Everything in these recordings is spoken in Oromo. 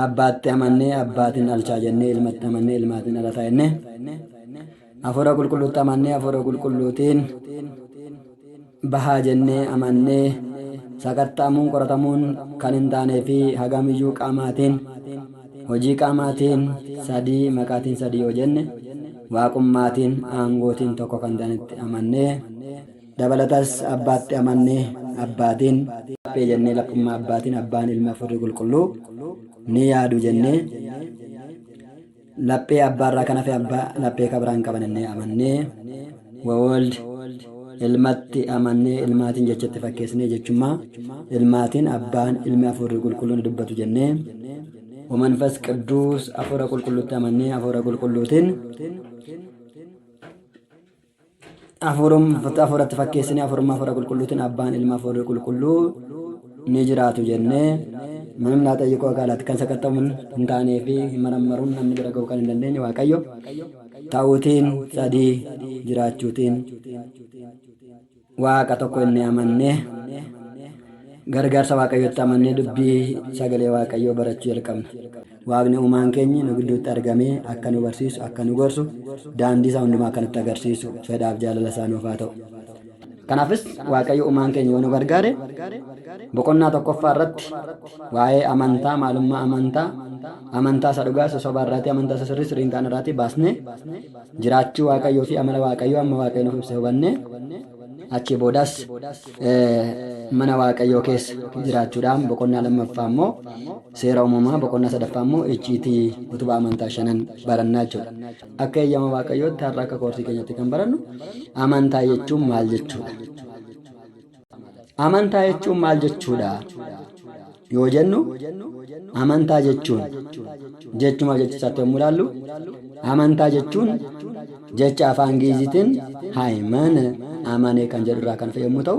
Abbaatti amannee abbaatiin dhalchaa jennee, ilmatti amannee ilmaatiin dhalataa jennee, Hafuura Qulqulluutti amannee Hafuura Qulqulluutiin bahaa jennee amannee, sakatta'amuun qoratamuun kan hin taanee fi hagamiyyuu qaamaatiin hojii qaamaatiin sadii maqaatiin sadii yoo jenne waaqummaatiin aangootiin tokko kan ta'anitti amannee, dabalatas abbaatti amannee abbaatiin laphee jennee laphummaa abbaatiin abbaan ilma Hafuurri Qulqulluu ni yaadu jennee, laphee abbaarraa kan hafe abbaa laphee kabiraan qaban jennee amannee, ወወልድ ilmatti amannee ilmaatiin jechatti fakkeessinee jechummaa ilmaatiin abbaan ilmi Hafuurri Qulqulluun dubbatu jennee, ወመንፈስ ቅዱስ Hafuura Qulqulluutti amannee Hafuura Qulqulluutiin hafuuratti fakkeessinee hafuurummaa Hafuura Qulqulluutiin abbaan ilma Hafuurri Qulqulluu ni jiraatu jennee, ምንም ላጠይቆ አካላት kan sakatta'uun hin taanee fi hin marammaruun namni bira ga'uu kan hin dandeenye Waaqayyo ta'uutiin sadii jiraachuutiin Waaqa tokko inni amannee, gargaarsa Waaqayyootti amannee dubbii sagalee Waaqayyoo barachuu jalqabna. Waaqni uumaan keenyi nu gidduutti argamee akka nu barsiisu, akka nu gorsu, daandii isaa hundumaa akka nutti agarsiisu fedhaaf jaalala isaa nuuf haa ta'u. Kanaafis Waaqayyo uumaan keenya yoo nu gargaare boqonnaa tokkoffaa irratti waa'ee amantaa, maalummaa amantaa, amantaa isa dhugaa isa sobaa irraatii, amantaa isa sirrii sirrii hin taane irraatii baasnee, jiraachuu Waaqayyoo fi amala Waaqayyoo amma Waaqayyo nuuf ibse hubannee, achii boodas mana Waaqayyoo keessa jiraachuudhaan boqonnaa lammaffaa immoo seera uumamaa, boqonnaa sadaffaa immoo icciitii utubaa amantaa shanan barannaa jechuudha. Akka eeyyama Waaqayyootti har'a akka koorsii keenyatti kan barannu amantaa jechuun maal jechuudha? Amantaa jechuun maal jechuudha? Yoo jennu, amantaa jechuun jechumaaf jecha isaatti yommuu ilaallu, amantaa jechuun jecha afaan Gi'iziitiin haayimana amane kan jedhu irraa kan dhufe yommuu ta'u,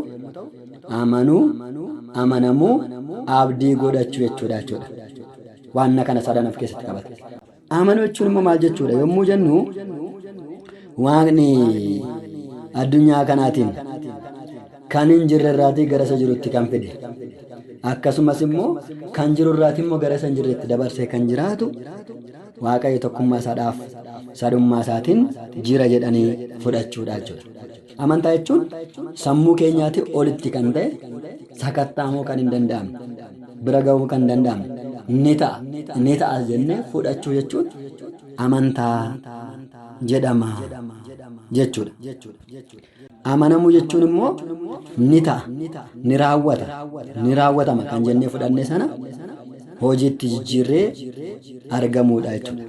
amanuu, amanamuu, abdii godhachuu jechuudha jechuudha. Waanna kana sadan of keessatti qabata. Amanuu jechuun immoo maal jechuudha yommuu jennu, Waaqni addunyaa kanaatiin kan hin jirre irraatii gara isa jirutti kan fide, akkasumas immoo kan jiru irraatii immoo gara isa hin jirretti dabarsee kan jiraatu Waaqayyo tokkummaa isaadhaaf sadummaa isaatiin jira jedhanii fudhachuudha jechuudha. Amantaa jechuun sammuu keenyaatii olitti kan ta'e, sakatta'amuu kan hin danda'amne, bira ga'uu kan danda'amne, ni ta'a ni ta'a jennee fudhachuu jechuun amantaa jedhama jechuudha. Amanamuu jechuun immoo ni ta'a, ni raawwata, ni raawwatama kan jennee fudhanne sana hojiitti jijjiirree argamuudha jechuudha.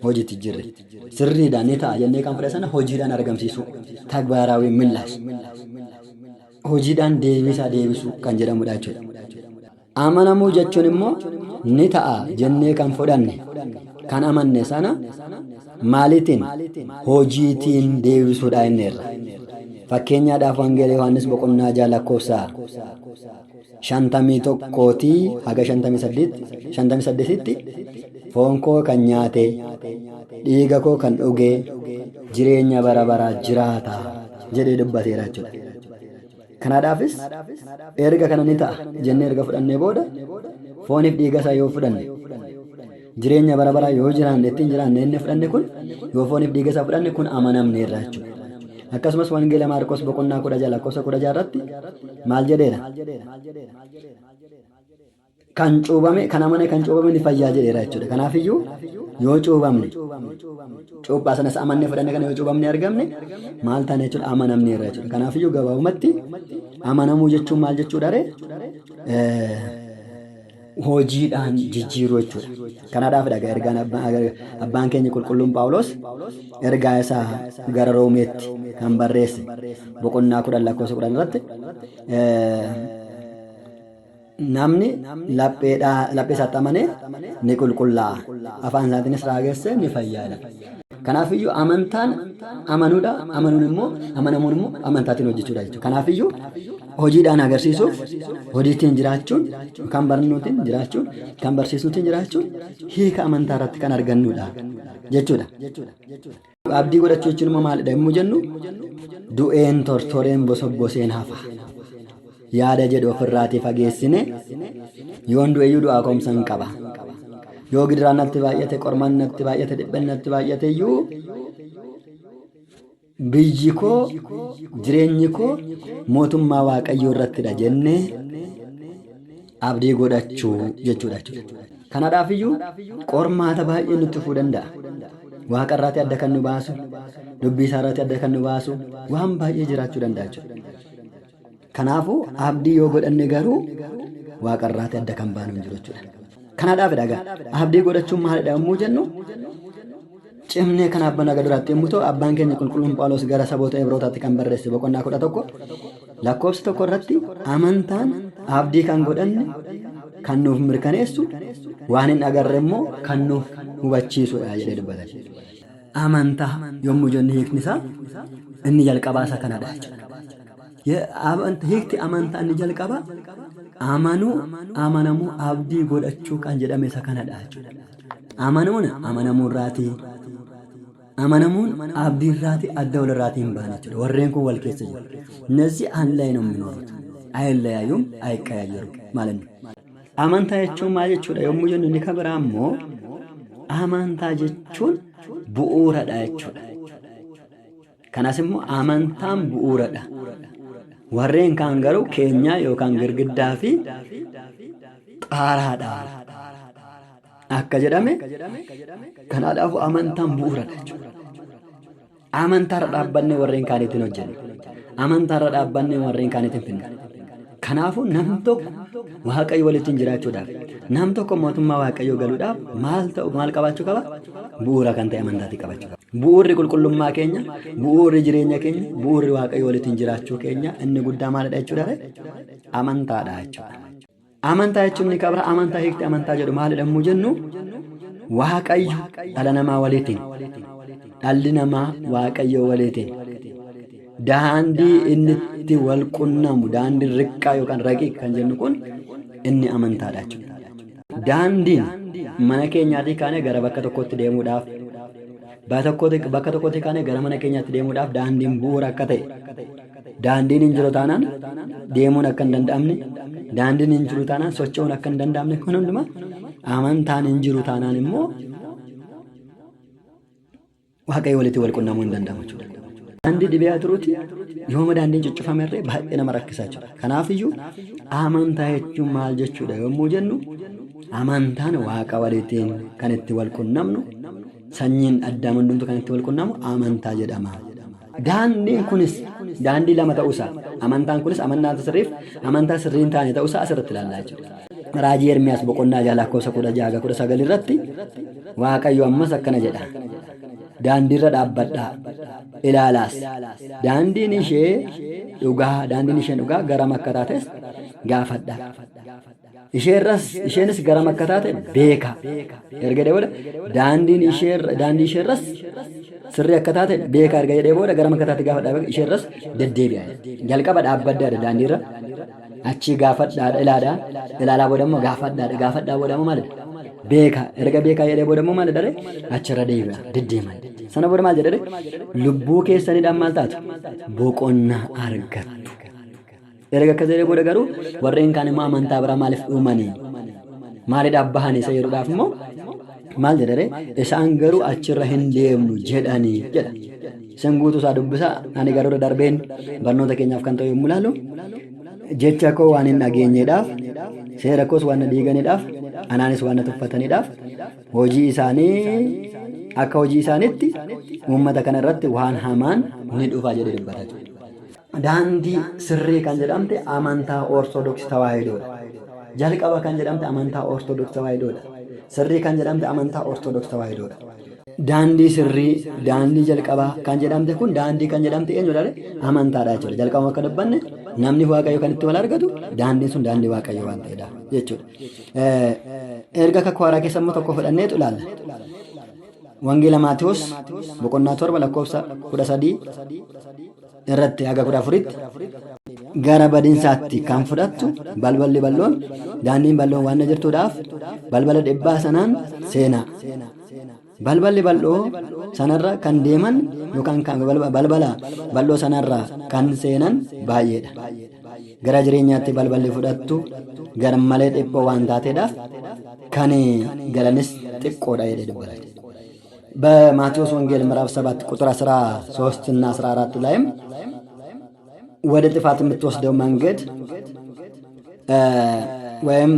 Hojiitti jijjiirree. Sirriidha, ni ta'a jennee kan fudhanne sana hojiidhaan argamsiisuu. Tagbaaraawii millaas. Hojiidhaan deebisaa deebisuu kan jedhamudha jechuudha. Amanamuu jechuun immoo ni ta'a jennee kan fudhanne, kan amanne sana maaliitiin? Hojiitiin deebisuudha inneerra. Fakkeenyaadhaaf Wangeela Yohaannis boqonnaa 6 lakkoofsa 51tii haga 58tti, foon koo kan nyaate, dhiiga koo kan dhuge jireenya bara baraa jiraata jedhee dubbateera jechuudha. Kanaadhaafis erga kana ni ta'a jennee erga fudhannee booda, fooniif dhiiga isaa yoo fudhanne, jireenya bara baraa yoo jiraanne, ittiin jiraanne inni fudhanne kun, yoo fooniif dhiiga isaa fudhanne kun amanamneerra jechuudha. Akkasumas Wangeela Maarqos boqonnaa 16 lakkoofsa 16 irratti maal jedheera? Kan cuubame, kan amane, kan cuubame ni fayyaa jedheera jechuudha. Kanaafiyyuu yoo cuubamne, cuuphaa sanas amanne fudhanne kana yoo cuubamne argamne maal taane jechuudha? Amanamneerra jechuudha. Kanaafiyyuu gabaabumatti amanamuu jechuun maal jechuudha ree? Hojiidhaan jijjiiruu jechuudha. Kanaadhaaf dhagaa ergaan abbaan keenya qulqulluun Phaawulos ergaa isaa gara Roomeetti kan barreesse boqonnaa 10 lakkoofsa 10 irratti, namni lapheedhaa laphee isaatti amane ni qulqullaa'a, afaan isaatiinis raagesse ni fayyaadha. Kanaafiyyuu amantaan amanuudha, amanuun immoo, amanamuun immoo amantaatiin hojjechuudha jechuudha. Kanaafiyyuu hojiidhaan agarsiisuuf hojiitiin jiraachuun, kan barnuutiin jiraachuun, kan barsiisnuutiin jiraachuun hiika amantaa irratti kan argannudha jechuudha. Abdii godhachuu jechuun immoo maalidha yommuu jennu, du'een tortoreen bosobboseen hafa yaada jedhu ofirraatii fageessine, yoon du'eyyuu du'aa koomsan qaba. Yoo gidiraan natti baay'ate, qormaan natti baay'ate, dhiphinni natti baay'ate iyyuu biyyi koo jireenyi koo mootummaa Waaqayyoo irrattidha jennee abdii godhachuu jechuudha jechuudha. Kanaadhaaf iyyuu qormaata baay'ee nutti dhufuu danda'a. Waaqa irraatii adda kan nu baasu, dubbii isaa irraatii adda kan nu baasu waan baay'ee jiraachuu danda'a jechuudha. Kanaafuu abdii yoo godhanne garuu waaqa irraatii adda kan baanu hin jiru jechuudha. Kanaadhaafidha egaa abdii godhachuun maalidha yommuu jennu cimnee kan abbaan aga duraatti yommuu ta'u abbaan keenya qulqulluun Phaawulos gara saboota Ibrootaatti kan barreesse boqonnaa 11 lakkoofsa 1 irratti amantaan abdii kan godhanne kan nuuf mirkaneessu waan hin agarre immoo kan nuuf hubachiisudha jedhee dubbata. Amantaa yommuu jennu hiikni isaa inni jalqabaa isa kanadha jechuudha. Hiikti amantaa inni jalqabaa amanuu, amanamuu, abdii godhachuu kan jedhame isa kanadha jechuudha. Amanuun amanamuu irraatii, amanamuun abdii irraatii adda wal irraatii hin baane jechuudha. Warreen kun wal keessa jiru. እነዚህ አንድ ላይ ነው የሚኖሩት፣ አይለያዩም፣ አይቀያየሩም ማለት ነው። Amantaa jechuun maal jechuudha yommuu jennu inni kan biraa immoo amantaa jechuun bu'uuradha jechuudha. Kanas immoo amantaan bu'uuradha. Warreen kaan garuu keenyaa yookaan girgiddaa fi xaaraadha. Akka jedhame kanaadhaaf amantaan bu'uuradha jechuudha. Amantaarra dhaabbannee warreen kaaniitiin hojjenna. Amantaarra dhaabbannee warreen kaaniitiin finna. Kanaafuu nam tokko Waaqayyo walitti jiraachuudhaaf, nam tokko mootummaa Waaqayyoo galuudhaaf maal ta'u maal qabaachuu qaba? Bu'uura kan ta'e amantaatii qabaachuu qaba. Bu'uurri qulqullummaa keenya, bu'uurri jireenya keenya, bu'uurri Waaqayyo walitti jiraachuu keenya inni guddaa maalidha jechuudha? Amantaadha jechuudha. Amantaa jechuun ni qabra. Amantaa hiikti amantaa jedhu maalidha yommuu jennu Waaqayyo dhala namaa waliitiin dhalli namaa Waaqayyo waliitiin daandii inni itti wal qunnamu daandii riqqaa yookaan raqiiq kan jennu kun inni amantaadha jechuudha. Daandiin mana keenyaatii kaanee gara bakka tokkotti deemuudhaaf bakka tokkotti kaanee gara mana keenyaatti deemuudhaaf daandiin bu'uura akka ta'e daandiin hin jiru taanaan deemuun akka hin danda'amne daandiin hin jiru taanaan socho'uun akka hin danda'amne kun hundumaa amantaan hin jiru taanaan immoo Waaqayyo walitti wal qunnamuu hin danda'amu jechuudha. Daandii dhibee turuuti yooma daandiin cuccufame illee baay'ee nama rakkisaa jechuudha. Kanaafiyyuu amantaa jechuun maal jechuudha yommuu jennu amantaan Waaqa waliitiin kan itti wal qunnamnu sanyiin addaam hundumtu kan itti wal qunnamu amantaa jedhama. Daandiin kunis daandii lama ta'uusaa amantaan kunis amantaa sirriif amantaa sirrii hin taane ta'uusaa asirratti ilaallaa jechuudha. Raajii Ermiyaas boqonnaa 6 lakkoofsa 16 haga 19 irratti Waaqayyo ammas akkana jedha. Daandiirra dhaabbadhaa ilaalaas. Daandiin ishee dhugaa daandiin isheen dhugaa garam akka taates gaafadhaa. Isheerras isheenis garam akka taate beeka. Erga jedhee booda daandiin isheerra daandii isheerras sirrii akka taate beeka erga jedhee booda garam akka taate gaafadhaa isheerras deddeebi'a. Jalqaba dhaabbaddaadha daandiirra achii gaafadhaadha ilaadha ilaalaa booda immoo gaafadhaadha gaafadhaa booda immoo maalidha beeka erga beekaa jedhee booda immoo maalidha ree achirra deebi'a deddeema. Sana booda maal jedhe lubbuu keessaniidhaan maal taatu boqonnaa argattu. Erga akkas jedhee booda garuu warreen kaan immoo amantaa biraa maaliif uumanii? Maaliidhaaf bahanii isa jedhuudhaaf immoo maal jedhe isaan garuu achirra hin deemnu jedhanii jedha. Isin guutuu isaa dubbisaa ani garuu irra darbeen barnoota keenyaaf kan ta'u yommuu ilaalu jecha koo waan hin dhageenyeedhaaf seera koos waan na diiganiidhaaf anaanis waan na tuffataniidhaaf hojii isaanii akka hojii isaaniitti uummata kana irratti waan hamaan ni dhufa jedhee dubbata jechuudha. Daandii sirrii kan jedhamte amantaa Ortodoksii Tawaahidoodha. Jalqaba kan jedhamte amantaa Ortodoksii Tawaahidoodha. Sirrii kan jedhamte amantaa Ortodoksii Tawaahidoodha. Daandii sirrii, daandii jalqabaa kan jedhamte kun daandii kan jedhamte eenyudha? Amantaadha jechuudha. Jalqabuma akka dubbanne namni Waaqayyo kan itti wal argatu daandiin sun daandii Waaqayyo waan ta'edha jechuudha. Erga kakuu haaraa keessa immoo tokko fudhanneetu ilaalla. Wangeela Maatewos boqonnaa 7 lakkoofsa 13 irratti haga 14tti gara badinsaatti kan fudhattu balballi bal'oon daandiin bal'oon waan jirtuudhaaf balbala dhibbaa sanaan seenaa. Balballi bal'oo sanarra kan deeman yookaan kan balbala bal'oo sanarra kan seenan baay'eedha. Gara jireenyaatti balballi fudhattu gar malee dhiphoo waan taateedhaaf Kan galanis xiqqoodha jedhee dubbata. በማቴዎስ ወንጌል ምዕራፍ 7 ቁጥር 13 እና 14 ላይም ወደ ጥፋት የምትወስደው መንገድ ወይም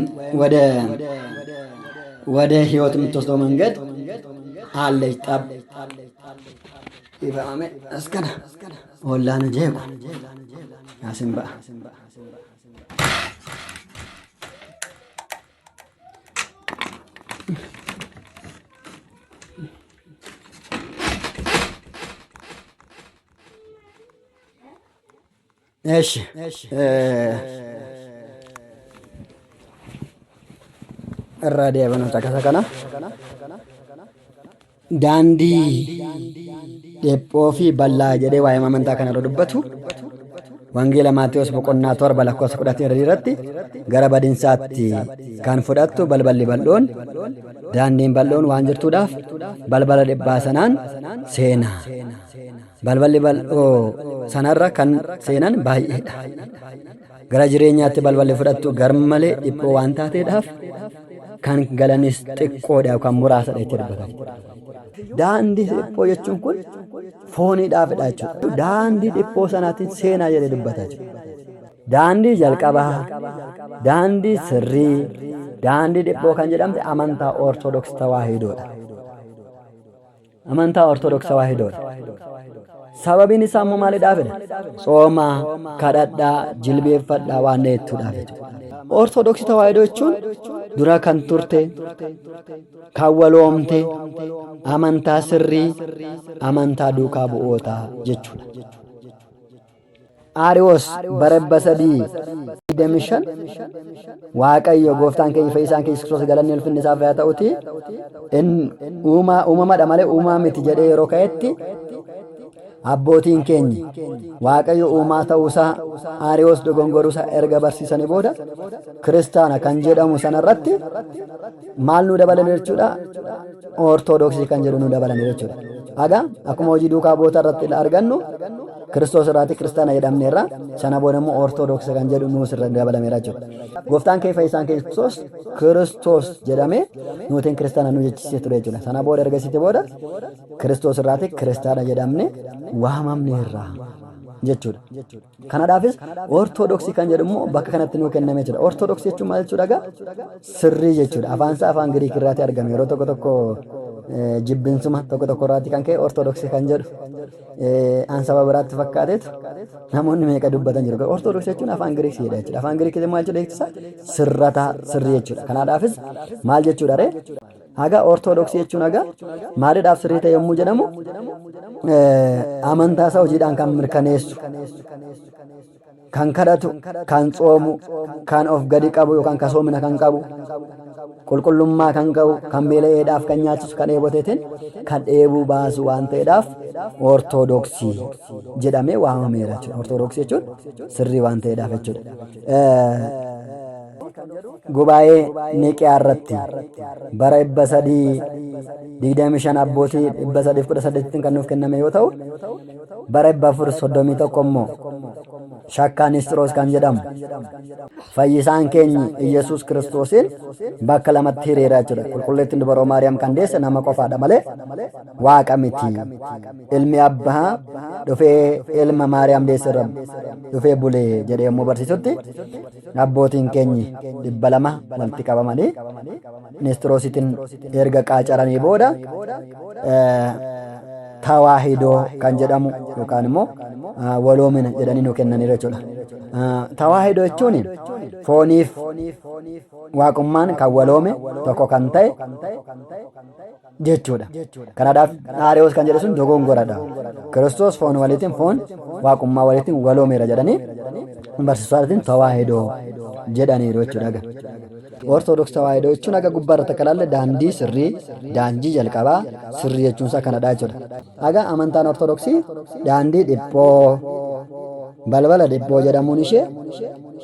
ወደ ህይወት የምትወስደው መንገድ አለች። ጠብ ይፈማሜ እስከነ ኦላን ጄኩ ያስንባ እሺ irraa deebinuuf caqasa kana daandii dhiphoo fi bal'aa jedhee waa'ee amantaa kana irra dubbatu Wangeela Maatewos boqonnaa 7 lakkoofsa 10 irratti gara badinsaatti kan fudhattu balballi bal'oon daandiin bal'oon waan jirtuudhaaf balbala dhiphaa sanaan seenaa. Balballi bal'oo sanarra kan seenan baay'eedha. Gara jireenyaatti balballi fudhattu garmalee dhiphoo waan taateedhaaf kan galanis xiqqoodha yookaan muraasadha jettee dubbata. Daandii dhiphoo jechuun kun fooniidhaafidha jechuudha. Daandii dhiphoo sanaatiin seenaa jedhee dubbata jechuudha. Daandii jalqabaa, daandii sirrii, daandii dhiphoo kan jedhamte amantaa Ortodoks Tawaahidoodha. Amantaa Ortodoks Tawaahidoodha. Sababiin isaa immoo maalidhaafidha? Tsoomaa, kadhadhaa, jilbeeffadhaa waan jettuudhaaf jechuudha. Ortodoksii Tawaahidoo jechuun dura kan turte, kan waloomte, amantaa sirrii, amantaa duukaa bu'ootaa jechuudha. Aariyoos bara 325 Waaqayyo gooftaan keenya fayyisaan keenya Yesuus Kiristoos galanni ulfinni isaaf haa ta'uti uumamadha malee uumaa miti jedhee yeroo ka'etti abbootiin keenya Waaqayyo uumaa ta'uusaa Aariyoos dogongoruusaa erga barsiisanii booda kiristaana kan jedhamu sanarratti maal nu dabalan jechuudha? Ortodoksii kan jedhu nu dabalan jechuudha. Egaa akkuma hojii duukaa bu'oota irratti argannu Kiristoos irraati kiristaana jedhamneerra sana booda immoo Ortodoksii kan jedhu nuus irra dabalameera jechuudha. Gooftaan keenya fayyisaan keenya Kiristoos Kiristoos jedhamee nuutiin kiristaana nu jechisiisee ture jechuudha. Sana booda ergasiitti booda Kiristoos irraati kiristaana jedhamne waamamneerra jechuudha. Kanadhaafis Ortodoksii kan jedhu immoo bakka kanatti nuu kenname jechuudha. Ortodoksii jechuun maal jechuudha egaa? Sirrii jechuudha. Afaan isaa afaan Giriik irraati argame. Yeroo tokko tokko jibbinsuma tokko tokko irraati kan ka'e Ortodoksii kan jedhu an saba biraatti fakkaateetu namoonni meeqa dubbatan jiru. Ortodoksii jechuun afaan Giriikiidha jechuudha. Afaan Giriikii maal jechuudha jechuudha? Sirrataa sirrii jechuudha. Kanaadhaafis maal jechuudha ree? Haga Ortodoksii jechuun haga maaliidhaaf sirrii ta'e yommuu jedhamu amantaa isaa hojiidhaan kan mirkaneessu, kan kadhatu, kan tsoomu, kan of gadi qabu yookaan kasoomina kan qabu, qulqullummaa kan qabu, kan beela'eedhaaf kan nyaachisu, kan dheeboteetiin kan dheebuu baasu waan ta'eedhaaf Ortodoksii jedhamee waamameera jechuudha. Ortodoksii jechuun sirrii waan ta'eedhaaf jechuudha. Gubaa'ee Niqiyaa irratti bara 325 abbootii 318 kan nuuf kenname yoo ta'u bara 431 immoo Shakkaa Nisxiroos kan jedhamu fayyisaan keenyi Iyyasuus Kiristoosiin bakka lamatti hiriira jechuudha. Qulqulleettiin dubaroo Maariyaam kan deesse nama qofaadha malee waaqa miti. Ilmi abbaa dhufee ilma Maariyaam deesse irra dhufee bulee jedhee yommuu barsiisutti abbootiin keenyi 200 walitti qabamanii Nisxiroositiin erga qaacaranii booda tawaahidoo kan jedhamu yookaan immoo waloomina jedhanii nu kennaniiru jechuudha. Tawaahidoo jechuun fooniif waaqummaan kan waloome tokko kan ta'e jechuudha. Kanaadhaaf Aariyoos kan jedhe sun dogongoradha. Kiristoos foon waliitiin foon waaqummaa waliitiin waloomeera jedhanii barsiisaatiin tawaahidoo jedhaniiru jechuudha. Ortodoks tawaahidoo jechuun aga gubbaa irratti akka ilaalle daandii sirrii, daandii jalqabaa sirrii jechuun isaa kanadha jechuudha. Aga amantaan Ortodoksii daandii dhiphoo, balbala dhiphoo jedhamuun ishee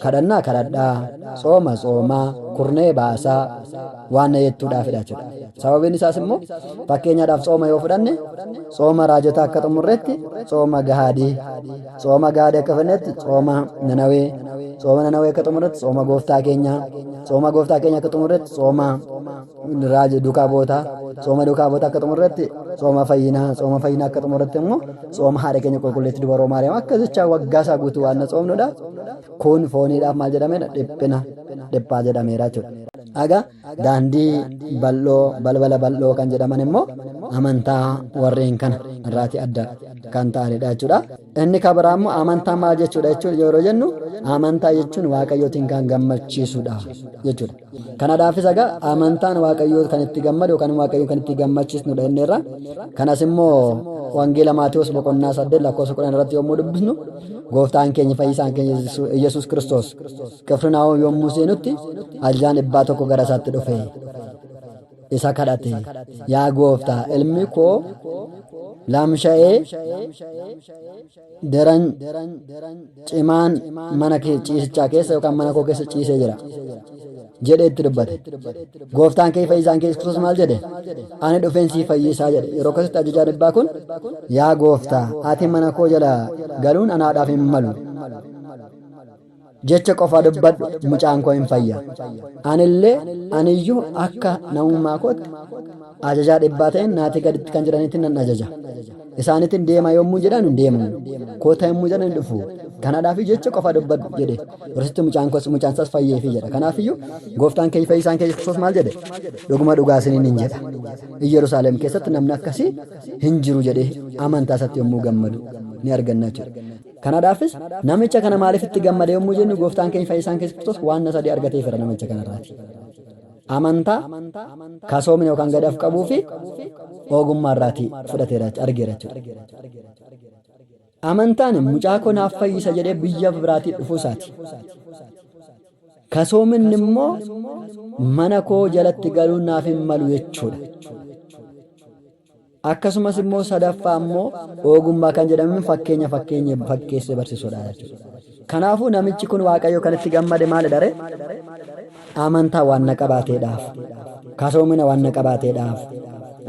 kadhannaa kadhadhaa, tsooma tsoomaa, kurnee baasaa waan na jettuudhaafidha jechuudha. Sababiin isaas immoo fakkeenyaadhaaf tsooma yoo fudhanne tsooma raajota akka xumurretti tsooma gahaadii, tsooma gahaadii akka fudhannetti tsooma nanawee, tsooma nanawee akka xumurretti tsooma gooftaa keenyaa, tsooma gooftaa keenya akka xumurretti tsooma raaja duukaa bootaa, tsooma duukaa bootaa akka xumurretti tsooma fayyinaa, tsooma fayyinaa akka xumurretti immoo tsooma haadha keenya qulqulleetti dubaroo Maariyaam akka jechaa waggaa isaa guutuu waan na tsoomnudha. Kun fooniidhaaf maal jedhameera? Dhiphina dhiphaa jedhameera jechuudha. Egaa daandii bal'oo balbala bal'oo kan jedhaman immoo amantaa warreen kana irraati adda kan ta'anidha jechuudha. Inni kan biraa immoo amantaa maal jechuudha jechuun yeroo jennu amantaa jechuun waaqayyootiin kan gammachiisudha jechuudha. Kanadhaafis egaa amantaan waaqayyoo kan itti gammadu yookaan waaqayyoo kan itti gammachiisnudha inni irra. Kanas immoo wangeela Maatewos boqonnaa 8 lakkoofsa 10 irratti yommuu dubbisnu gooftaan keenya fayyisaan keenya Yesuus Kiristoos Qifrinaahom yommuu seenutti ajajaan dhibbaa tokko gara isaatti dhufe isa kadhate yaa gooftaa ilmi koo lamsha'ee daran cimaan mana kee ciisichaa keessa yookaan mana koo keessa ciisee jira jedhee itti dubbate. Gooftaan kee fayyisaan kee Yesuus maal jedhe? Ani dhufeen sii fayyisaa jedhe. Yeroo akkasitti ajajaan dhibbaa kun yaa gooftaa ati mana koo jala galuun anaadhaaf hin malu. Jecha qofa dubbadhu mucaan koo hin fayya. Anillee aniyyuu akka namummaa kootti ajajaa dhibbaa ta'een naatii gaditti kan jiranitti nan ajaja. Isaanitti deema yommuu jedhan hin deemu. Koota yommuu jedhan hin dhufu. Kanaadhaaf jecha qofa dubbadhu jedhe. Yerositti mucaan koos mucaan isaas fayyeefi jedha. Kanaafiyyuu gooftaan kee fayyisaan kee Yesuus maal jedhe? Dhuguma dhugaa isiniin hin jedha. Iyyerusaalem keessatti namni akkasii hin jiru jedhee amantaa isaatti yommuu gammadu ni arganna jechuudha. Kanadhaafis namicha kana maaliif itti gammade yommuu jennu gooftaan keenya fayyisaan keenya Kiristoos waan sadii argateefira namicha kanarraati. Amantaa, kasoomina yookaan gadi of qabuu fi ogummaa irraati fudhateera argeera jechuudha. Amantaan mucaa koo naaf fayyisa jedhee biyya biraatii dhufuu isaati. Kasoominni immoo mana koo jalatti galuun naaf hin malu jechuudha. Akkasumas immoo sadaffaa immoo ogummaa kan jedhamu fakkeenya fakkeenya fakkeessee barsiisuudha jechuudha. Kanaafuu namichi kun Waaqayyo kan itti gammade maalidha ree? Amantaa waan na qabaateedhaaf, kasoomina waan na qabaateedhaaf,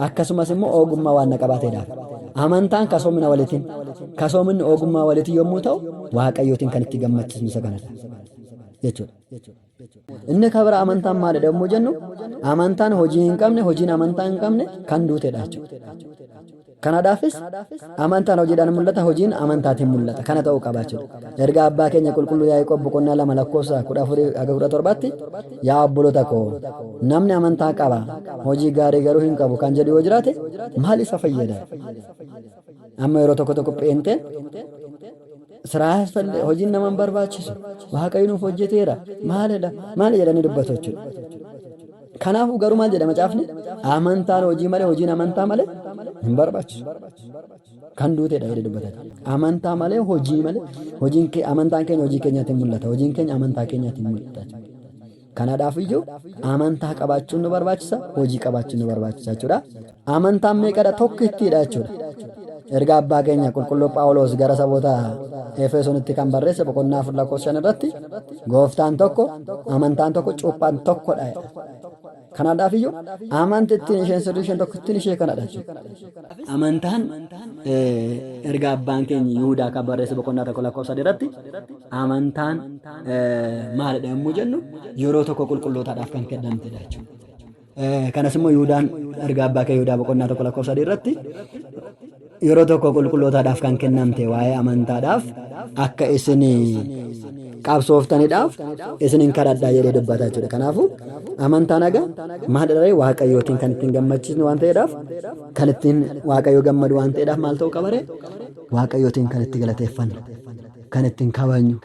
akkasumas immoo ogummaa waan na qabaateedhaaf. Amantaan kasoomina walitiin, kasoominni ogummaa walitiin yommuu ta'u, Waaqayyootiin kan itti gammachiisnu isa kanadha jechuudha. Inni kabira amantaan maalidha yommuu jennu amantaan hojii hin qabne hojiin amantaa hin qabne kan duutedha jechuudha. Kanadhaafis amantaan hojiidhaan mul'ata hojiin amantaatiin mul'ata kana ta'uu qaba jechuudha. Erga abbaa keenya qulqulluu Yaaqoob boqonnaa 2 lakkoofsa 14 haga 17tti yaa obboloota koo namni amantaa qaba hojii gaarii garuu hin qabu kan jedhu yoo jiraate maal isa fayyada? Amma yeroo tokko tokko pheenteen Siraa fallee hojiin nama hin barbaachisu. Waaqayyo nuuf hojjeteera. Maalidha? Maali jedhanii dubbatu jechuudha. Kanaafuu garuu maal jedha macaafni? Amantaan hojii malee hojiin amantaa malee hin barbaachisu. Kan duuteedha jedhee dubbata. Amantaa malee hojii malee hojiin kee amantaan keenya hojii keenyaatiin mul'ata. Hojiin keenya amantaa keenyaatiin mul'ata. Kanadhaaf iyyuu amantaa qabaachuun nu barbaachisa, hojii qabaachuun nu barbaachisa jechuudha. Amantaan meeqadha? Tokkittiidha jechuudha. Erga abbaa keenya qulqulluu Phaawulos gara saboota Efesoonitti kan barreesse boqonnaa 4 lakkoofsa 5 irratti gooftaan tokko, amantaan tokko, cuuphaan tokkodha jedha. Kanaadhaaf iyyuu amantittiin isheen sirrii isheen tokkittiin ishee kanadha jechuudha. Amantaan erga abbaan keenya Yihudaa kan barreesse boqonnaa 1 lakkoofsa 3 irratti amantaan maalidha yommuu jennu yeroo tokko qulqullootaadhaaf kan kennamtedha jechuudha. Kanas immoo Yihudaan erga abbaa keenya Yihudaa boqonnaa 1 lakkoofsa 3 irratti yeroo tokko qulqullootaadhaaf kan kennamte waa'ee amantaadhaaf akka isin qabsooftanidhaaf isinin kadhadha jedhee dubbata jechuudha. Kanaafuu amantaan haga maal dha ree waaqayyootiin kan ittiin gammachiisnu waan ta'eedhaaf kan ittiin waaqayyo gammadu waan ta'eedhaaf maal ta'uu qaba ree waaqayyootiin kan itti galateeffannu kan ittiin kabajnu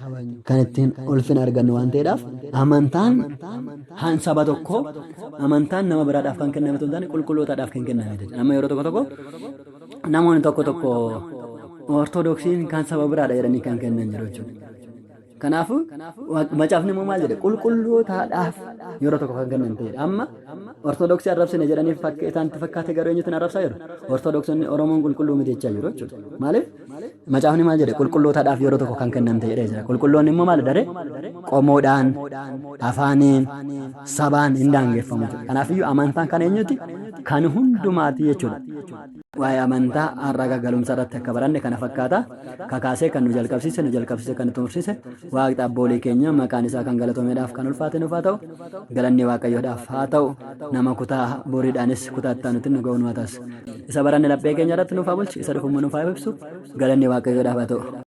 kan ittiin ulfina argannu waan ta'eedhaaf amantaan han saba tokko amantaan nama biraadhaaf kan kenname otoo hin taane qulqullootaadhaaf kan kenname jechuudha. Amma yeroo tokko tokko namoonni tokko tokko ortodoksiin kan saba biraadha jedhanii kan kennan jiru jechuudha. Kanaafuu macaafni immoo maal jedhe qulqullootaadhaaf yeroo tokko kan kennan ta'edha. Amma ortodoksii arrabsine jedhanii isaanitti fakkaate garuu eenyutti arrabsaa jiru? Ortodoksonni Oromoon qulqulluu miti jechaa jiru jechuudha. Maaliif? Macaafni maal jedhe? Qulqullootadhaaf yeroo tokko kan kennamte jedhee jira. Qulqulloonni immoo maal dare? Qomoodhaan, afaaniin, sabaan hin daangeffamu jechuudha. Kanaafiyyuu amantaan kan eenyuti? Kan hundumaati jechuudha. Waa'ee amantaa har'a galumsa irratti akka baranne kana fakkaata. Kakaasee kan nu jalqabsiise, nu jalqabsiise kan nu xumursiise, Waaqni abboolii keenya maqaan isaa kan galatoomeedhaaf kan ulfaate nuuf haa ta'u. Galanni Waaqayyoodhaaf haa ta'u. Nama kutaa boriidhaanis kutaa itti aanutti nu ga'u nu haa taasisu. Isa baranne laphee keenya irratti nuuf haa bulchu, isa dhufu immoo nuuf haa ibsu. Galanni Waaqayyoodhaaf haa ta'u.